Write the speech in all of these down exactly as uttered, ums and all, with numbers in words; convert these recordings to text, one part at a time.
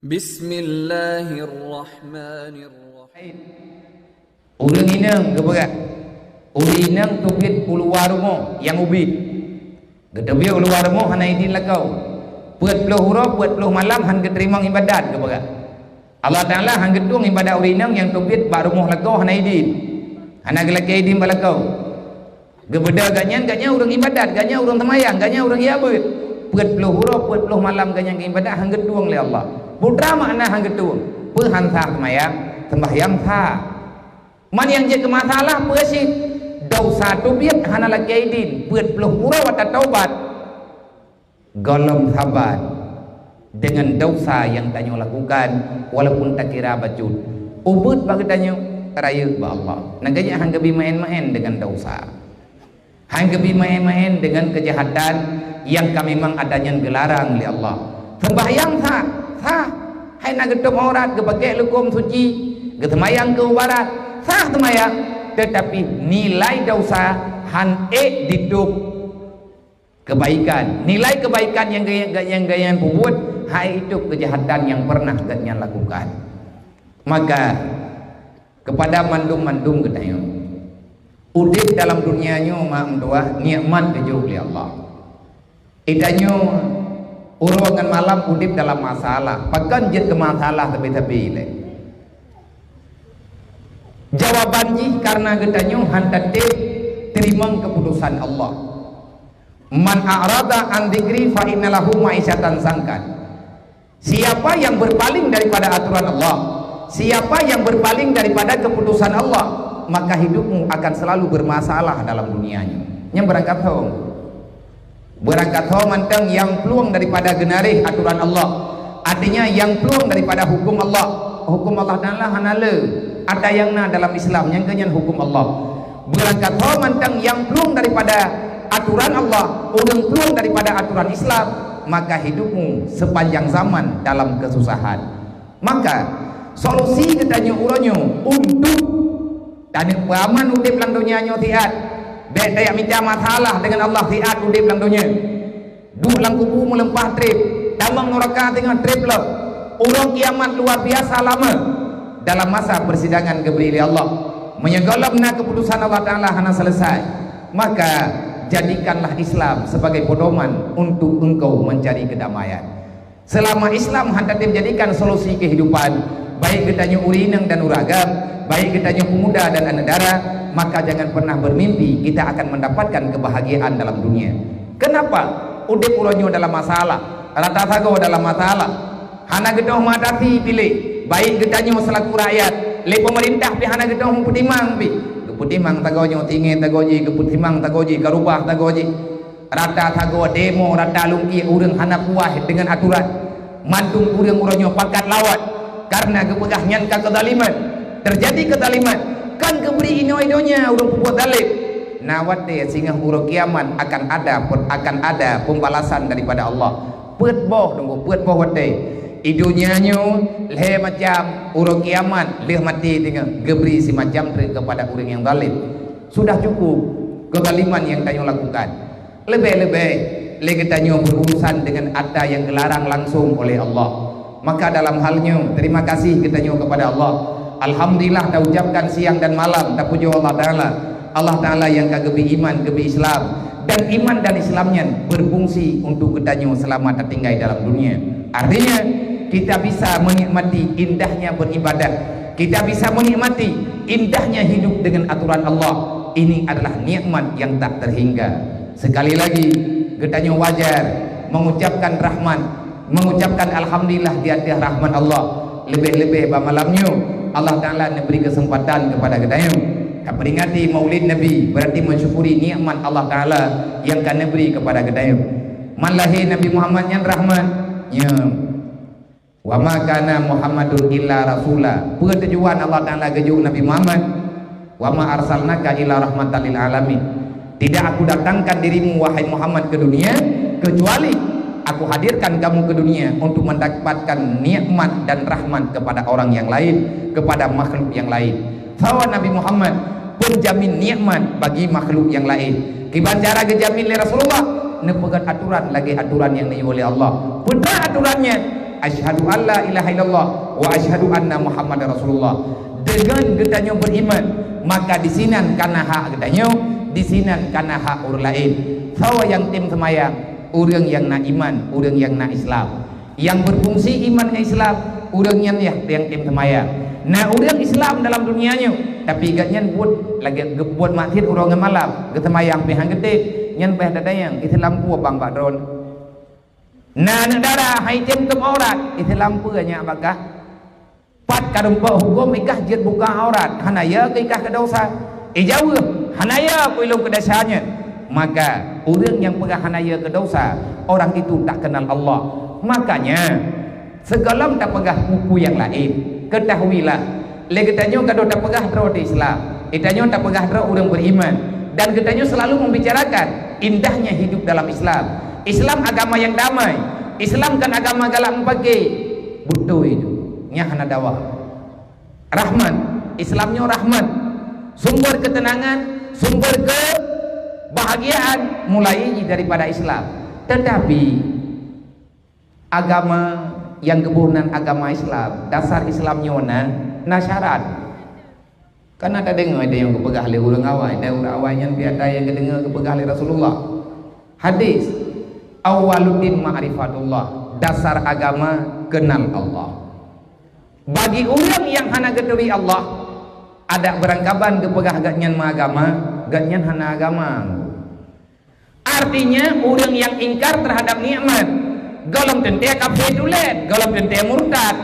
Bismillahirrahmanirrahim. Ureuëng inong geupeugah, ureuëng inong teubiet u luwa rumoh nyang ubit. Geuteubiet u luwa rumoh hana idin lakoe. Peuet ploh uroe, peuet ploh malam hán geuteurimong iébadat geupeugah. Allah Taala hán geutueng iébadat ureuëng inong nyang teubiet bak rumoh lakoe hana idin. Hana geulakée idin bak lakoe. Geubeudôh gobnyan, gobnyan ureuëng iébadat, gobnyan ureuëng seumayang, gobnyan ureuëng jak beuet. Peuet ploh uroe, peuet ploh malam gobnyan geuiébadat hán geutueng lé Allah. Peue makna hán geutueng? Peue hán sah seumayang, seumbahyang sah. Man nyang jeuet keu masalah peue cit? Desya teubiet hana lakée idin, peuet ploh uroe watée taubat. Gohlom saban deungon desya nyang tanyoe lakukan, walaupun takira bacut. Ubeuet bak geutanyoe, rayeuk bak Allah. Nyang keujeuet hán geubi maén-maén deungon desya. Hán geubi maén-maén deungon keujahatan nyang ka memang atra nyan geularang lé Allah. Seumbahyang sah, sah. Hai na geutôb aurat, geupakék lukôm suci, geuseumayang keu u barat, sah seumayang. Teutapi nilai desya hán ék jitôb. Keubaikan, nilai keubaikan nyang geu-, nyang gobnyan peubuet, hán ék jitôb keujahatan nyang peureunah gobnyan lakukan. Maka, keupada mandum-mandum geutanyoe, udeb dalam dunia nyoe, mak meutuah, nikmat geujok lé Allah. Geutanyoe uroe ngon malam udeb dalam masalah, pakon jeuet keu masalah sabe-sabe lé. Jawaban jih kareuna geutanyoe hán tatem teurimong keuputosan Allah. "Man a'rada an dzikri fa inna lahu ma'isyatan dzhanka." Siapa yang berpaling daripada aturan Allah, siapa yang berpaling daripada keputusan Allah, maka hidupmu akan selalu bermasalah dalam dunia nyoe. Nyan beurangkat ho. Beurangkat ho mantong nyang plueng daripada geunaréh aturan Allah. Artinya, nyang plueng daripada huköm Allah. Huköm Allah Taala hana le. Atra nyang na dalam Islam, nyang keunyan huköm Allah. Beurangkat ho mantong nyang plueng daripada aturan Allah, ureuëng plueng daripada aturan Islam, maka hidupmu sepanjang zaman dalam kesusahan. Maka, solusi geutanyoe uroe nyoe untuk taneuk peuaman udeb lam donya nyoe siat. Bék tajak mita masalah deungon Allah siat udeb lam donya. Duek lam kubu meuleumpah treb, tamong nuraka singoh treb lom. Uroe kiamat luar biasa lama. Dalam masa persidangan geubri lé Allah. Meunyoe gohlom na keuputosan Allah Taala hana selesai, maka jadikanlah Islam sebagai pedoman untuk engkau mencari kedamaian. Seulama Islam hán tatem jadikan solusi kehidupan, baik geutanyoe ureuëng inong dan ureuëng agam, baik geutanyoe pemuda dan aneuk dara, maka jangan pernah bermimpi kita akan mendapatkan kebahagiaan dalam dunia. Kenapa? Udeb uroe nyoe dalam masalah, rata sagoe dalam masalah. Hana geutoh meuatasi piléh, baik geutanyoe seulaku rakyat, lé peumeurintah pih hana geutoh meupeutimang pih. Geupeutimang sagoe nyoe, tinggai sagoe jih, geupeutimang sagoe jih, karubah sagoe jih. Rata sagoe demo, rata lungkie, ureuëng hana puas deungon aturan. Mandum ureuëng uroe nyoe pakat lawat kareuna geupeugah nyan ka keuzaliman. Teujadi keuzaliman, kan geubri inoe i donya ureuëng peubuet zalim. Na watée singoh uroe kiamat akan ada, akan ada pembalasan daripada Allah. Peuet boh, tunggu, peuet boh watée. I donya nyoe lhée macam, uroe kiamat lheueh maté teungoh geubri simacam treuk keupada ureuëng nyang zalim. Sudah cukup keuzaliman nyang tanyoe lakukan. Leubeh-leubeh lé geutanyoe berurusan deungon atra nyang geularang langsung oleh Allah. Maka dalam hal nyoe, terima kasih geutanyoe kepada Allah. Alhamdulillah, taucapkan siang dan malam, tapujoe Allah Taala. Allah Taala nyang ka geubri iman, geubri Islam. Dan iman dan Islam nyan berfungsi untuk geutanyoe seulama tatinggai dalam dunia. Artinya, kita bisa menikmati indahnya beribadah. Kita bisa menikmati indahnya hidup dengan aturan Allah. Ini adalah nikmat yang tak terhingga. Sekali lagi, geutanyoe wajar mengucapkan rahmat, mengucapkan alhamdulillah di atas rahmat Allah. Leubeh-leubeh bak malam nyoe, Allah Taala neubri keuseumpatan keupada geutanyoe. Taperingati Maulid Nabi, berarti mensyukuri nikmat Allah Taala nyang ka neubri keupada geutanyoe. Man lahé Nabi Muhammad nyan rahmat. Nyo. "Wa ma kana Muhammadun illa rasula." Peue tujuan Allah Taala geujok Nabi Muhammad? "Wa ma arsalnaka illa rahmatan lil alamin." Tidak Aku datangkan dirimu, wahai Muhammad, ke dunia, kecuali Aku hadirkan kamu ke dunia untuk mendapatkan nikmat dan rahmat kepada orang yang lain, kepada makhluk yang lain. Sawa Nabi Muhammad penjamin nikmat bagi makhluk yang lain. Kiban cara geujamin lé Rasulullah, neupeugét aturan lagée aturan nyang neuyue lé Allah. Peue aturan nyan? "Asyhadu an la ilaha illallah wa asyhadu anna Muhammadar Rasulullah." Deungon geutanyoe beriman, maka disinan kana hak geutanyoe, disinan kana hak ureuëng laén. Soe nyang tem seumayang? Ureuëng nyang na iman, ureuëng nyang na Islam. Nyang beufungsi iman ngon Islam, ureuëng nyan yah nyang tem seumayang. Na ureuëng Islam dalam dunia nyoe, tapi gobnyan buet lagée geubuet maksiat uroe ngon malam, geuseumayang pih han geutem, nyan bah tadayang Islam peue bang bak droe. Na aneuëk dara hai tem teup aurat, Islam peue nyak bak kah? Pat ka rumpok huköm ikah jeuet buka aurat, hana ya keu ikah keu desya. Ijaweueb, hana ya keu ilôn keu desya nyan. Maka, ureuëng nyang peugah hana ya keu desya, orang itu tak kenal Allah. Makanya, sigohlom tapeugah peue-peue nyang laén, keutahuilah, lé geutanyoe ka deuh tapeugah droe di Islam, geutanyoe tapeugah droe ureuëng beriman, dan geutanyoe selalu membicarakan indahnya hidup dalam Islam. Islam agama nyang damai. Islam kon agama galak meupaké. Beutôi itu. Nyan hana dawa. Rahmat. Islam nyoe rahmat. Sumber ketenangan, sumber kebahagiaan mulai daripada Islam. Tetapi, agama nyang geuboh nan agama Islam, dasar Islam nyoe na, na syarat. Kana tadeungoe teuh nyang geupeugah lé ureuëng awai, dan ureuëng awai nyan pih ata nyang geudeungoe geupeugah lé Rasulullah. Hadis, "Awwaluddin ma'rifatullah." Dasar agama kenal Allah. Bagi ureuëng nyang hana geuturi Allah, adak beurangkaban geupeugah gobnyan meuagama, gobnyan hana agama. Artinya, ureuëng nyang ingkar terhadap nikmat, gohlom teuntée kafé tulet, gohlom teuntée murtad,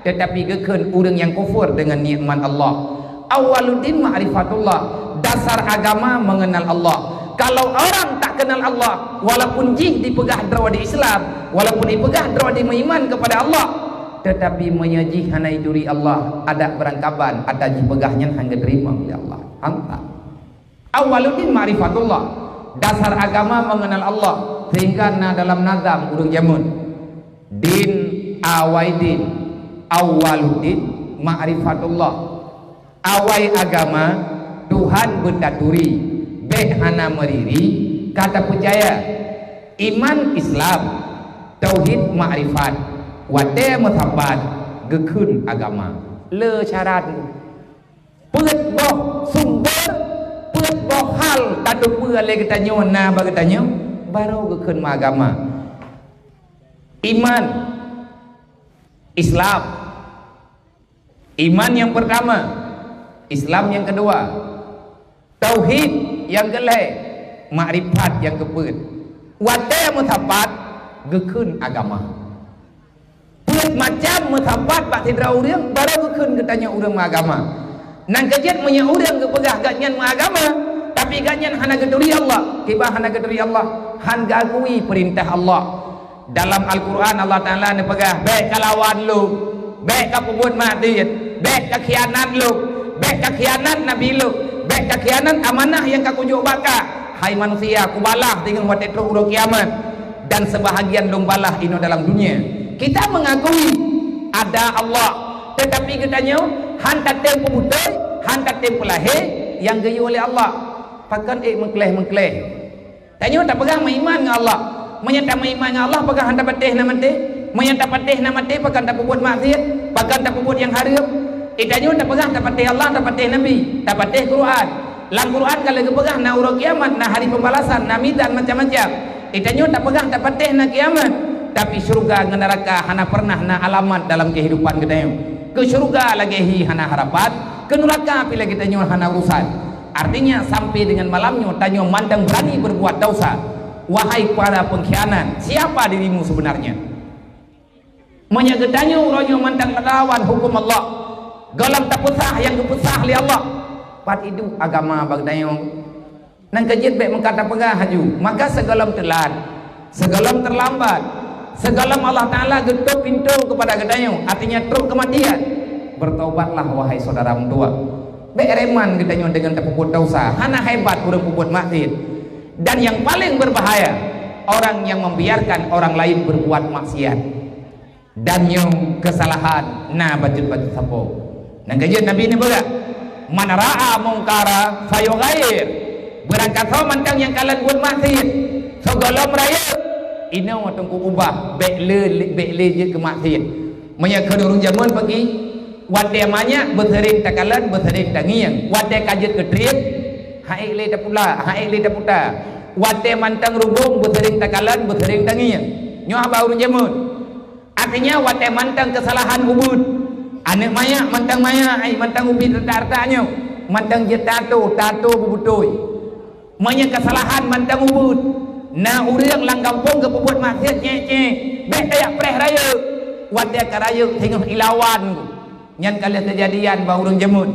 tetapi geukheun ureuëng nyang kufur dengan nikmat Allah. Awwaluddin ma'rifatullah, dasar agama mengenal Allah. Kalau orang tak kenal Allah, walaupun jih dipeugah droe di Islam, walaupun dipeugah droe di meuiman kepada Allah, tetapi meunyoe jih hana jituri Allah, adak beurangkaban ata jipeugah nyan hana geuteurimong lé Allah. Hampa. Awwaluddin ma'rifatullah. Dasar agama mengenal Allah, sehingga na dalam nazam ureuëng jameun. Din awai din, awwaluddin ma'rifatullah. Awai agama Tuhan beutaturi, bék hana meuriri ka tapeucaya. Iman Islam, tauhid ma'rifat, watée meusapat geukheun agama. Le syarat. Peuet boh sumber, peuet boh hal tateupeue lé geutanyoe na bak geutanyoe, barô geukheun meuagama. Iman, Islam. Iman nyang peurtama, Islam nyang keudua, tauhid nyang keulhée, makrifat nyang keupeuet. Watée meusapat, geukheun agama. Peuet macam meusapat bak sidroe ureuëng, barô geukheun geutanyoe ureuëng meuagama. Nyang keujeuet meunyoe ureuëng geupeugah gobnyan meuagama, tapi gobnyan hana geuturi Allah, kiban hana geuturi Allah, han geuakui peurintah Allah. Dalam Al-Qur'an Allah Taala neupeugah, "Bék kalawan lôn, bék kapeubuet maksiat, bék kakhianat lôn, bék kakhianat Nabi lôn, bék kakhianat amanah nyang kakujok bak kah, hai manusia, kubalah deungon watée trok uroe kiamat." Dan sebahagian lôn balah inoe dalam dunia. Kita mengakui ada Allah, tetapi geutanyoe han tatem peubeutôi, han tatem peulahé nyang geuyue lé Allah. Pakon ék meukleh-meukleh? Tanyoe tapeugah meuiman ngon Allah. Meunyoe tameuiman ngon Allah, pakon han tapatéh na maté? Meunyoe tapatéh na maté, pakon tapeubuet maksiat? Pakon tapeubuet nyang hareuem? Eh, tanyoe tapeugah tapatéh Allah, tapatéh Nabi, tapatéh Quran. Lam Quran ka lheueh geupeugah na uroe kiamat, na hari pembalasan, na mizan macam-macam. Eh, tanyoe tapeugah tapatéh na kiamat, tapi syeuruga ngon neuraka hana pernah na alamat dalam keuhidupan geutanyoe. Keu syeuruga lagée hi hana harapan, keu neuraka pih lagée tanyoe hana urusan. Artinya, sampai dengan malam nyoe tanyoe mantong beurani berbuat desya. Wahai para pengkhianat, siapa dirimu sebenarnya? Meunyoe geutanyoe uroe nyoe mantong talawan huköm Allah, gohlom tapeusah nyang geupeusah lé Allah, pat idup agama bak geutanyoe? Nyang keujeuet bék meukat tapeugah laju, maka sigohlom teulat, sigohlom teulambat, sigohlom Allah Taala geutôb pintoe keupada geutanyoe, artinya trok keumatian, bertobatlah, wahai syedara meutuwah. Bék reman geutanyoe deungon tapeubuet desya, hana hebat ureuëng peubuet maksiat. Dan yang paling berbahaya, orang yang membiarkan orang lain berbuat maksiat. Dan nyoe keusalahan na bacut-bacut sapo. Nyang keujeuet Nabi neupeugah, "Man ra'a munkara falyughayyir." Beurangkasoe mantong nyang kalon buet maksiat, sigohlom rayeuk, Inoe teungku ubah, bék le, bék le jeuet keu maksiet. Meunyoe kheun ureuëng jameun peugi, watée manyak beuseuring takalon, beuseuring tangieng. Watée ka jeuet keu treb, han ék le tapula, han ék le taputa. Watée mantong rubông beuseuring takalon, beuseuring tangieng. Nyoe haba ureuëng jameun. Artinya watée mantong keusalahan ubeuet. Aneuëk manyak mantong manyak, ai mantong ubit retak-retak nyoe. Mantong jeuet tato, tato beubeutôi. Meunyoe keusalahan mantong ubeuet, na ureuëng lam gampông geupeubuet maksiet nyek-nyek, bék tajak preh rayeuk. Watée ka rayeuk singoh ilawan, nyan ka lheueh keujadian bak ureuëng jameun.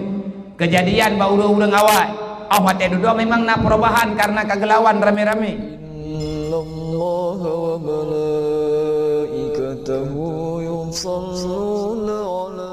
Keujadian bak ureuëng-ureuëng awai. Oh, watée dudoe memang na perubahan karena ka geulawan ramé-ramé. إن الله وملائكته يصلون على